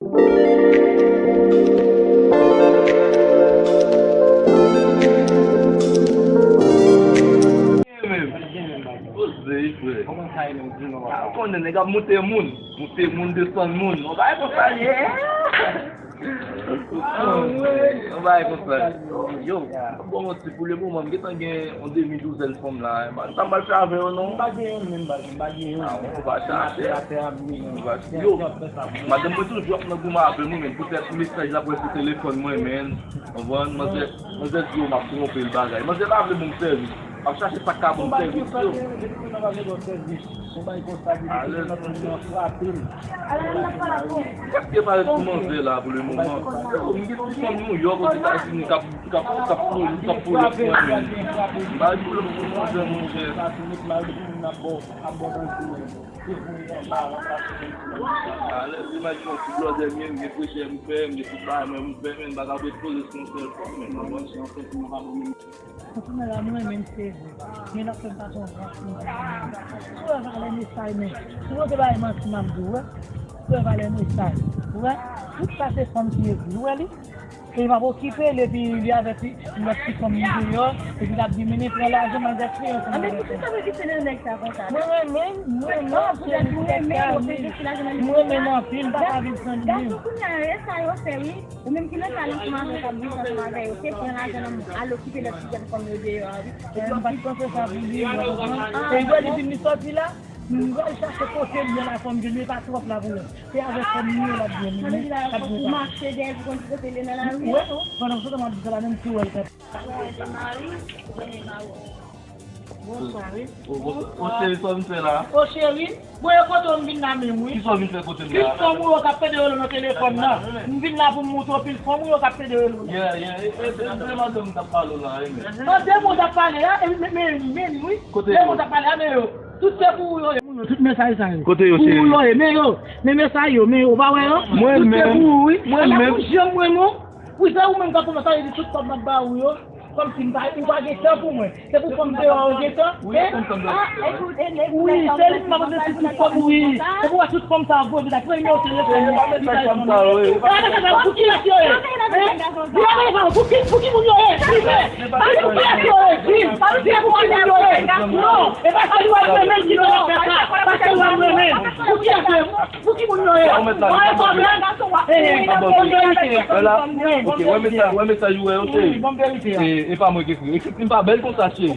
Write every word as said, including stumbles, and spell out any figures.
Poze, frè. Kòman sa ye menm, di non? Ou konnen nèg ap moute moun, moute moun, desann moun. Yon bagay konsa l ye. Yon bagay konsa. Yo, bon, ti pou le moman, m gentan gen yon demi douzèn fanm la. M pa, m pa pral fè avè yo, non. M pa gen youn menm, baz, m pa gen youn. Ah, ou pa chache. Atè, atè a, wi, non. Yo, madanm mwen toujou ap nan goumen avè m, wi, men poutèt mesaj l ap wè sou telefòn mwen, men. Konprann? Manzè, manzè di yo m ap twonpe l bagay. Manzè pa vle ban m sèvis. Ap chache sa k ka ban m sèvis yo. Alèz. Kèske parèt pou manzè la pou le moman? Yo, m gen ti fanm New York, Ozetazini, k ap, k ap, k ap pou, k ap pou lòt mwen menm. M pa gen pwoblèm pou manzè, monchè. Alèz, imajine yon ti blòdè m ye, m gen frechè m fè, m gen tout bagay mwen m fè, men m pa ka ret poze sou yon sèl fanm, men konprann? Anfen, la, mwen menm se vre. Men l ap fè m pase yon gran fim. Si w wè valè mesaj, men, si w te bay manti, m ap di w, wè. Si w wè valè mesaj, w wè. Tout sa se fanm ki ekri, w wè li. E m ap okipe l, epi li avèk lòt ti fanm li deyò, epi l ap di, "Mennen pran lajan, m al gaspiye yon fanm." Anben, poukisa w ekri nan nèg sa konsa? Mwen renmen l, mwen renmen l, se li ki fè sa, wi. Mwen renmen l anpil, m pa ka viv san li menm. Gad, gad, kounye a, e sa yo fè, wi. Ou menm ki nan kay la ansanm avè w, k ap viv ansanm avè yo, se pran lajan nan men, al okipe lòt ti jèn fanm yo deyò a, wi. Epi m pa t panse sa pou li, w konprann? E lè li di m li sòti la, m pral chache kote l ye la, fanm, li pa twòp la pou mwen. Se avèk fanm li ye l ap byen, l ap byen. Ou mache dèyè l pou konn ki kote l ye nan lari a, non? Pandan m sot, m ap di sa la, menm si w wè l fè. Bonswa, wi. O, o, o, cheri, sa w vin fè la? O, cheri, bon, e kote w m vin la menm, wi. Ki sa w vin fè kote m la? Ki fanm ou yo k ap pede yo nan telefòn nan? M vin la pou m montre w pil fanm ou yo k ap pede yo nan. Yeah, yeah, e, e, e, de madanm m t ap pale w la, e, men. An, de moun t ap pale a, e, men, men, men, wi. Kote yo? De moun t ap pale a, men yo. Tout se pou ou yo ye, moun yo, tout mesaj sa yo. Kote yo, cheri? Pou ou yo ye, men yo. Men mesaj yo, men yo, ou pa wè yo? Mwen menm. Tout se pou ou, wi. Mwen menm. Wi, se ou menm k ap pran mesaj, di tout kòb m ap ba ou yo. Kòmsi m pa, ou pa gen tan pou mwen. Se pou fanm deyò a ou gen tan? Wi, se li m ap mande si tout fanm, wi. Se pou wè tout fanm sa ap voye, ap premye yo telefòn. Pou ki lès yo ye? Pou ki, pou ki moun yo ye? Di m, pou ki lès yo ye? Di m, pou ki moun yo ye? Non, e pa sa li wè renmen ki fè l ap fè sa. Paske l wè m renmen. Pou ki lès yo ye? Pou ki moun yo ye? Mwen pwoblèm. Wè la. Ok, wè mesaj, wè mesaj ou wè yo, cheri. Bon, verite a. E, e pa mwen ki ekri. Ekri m pa bèl konsa, cheri.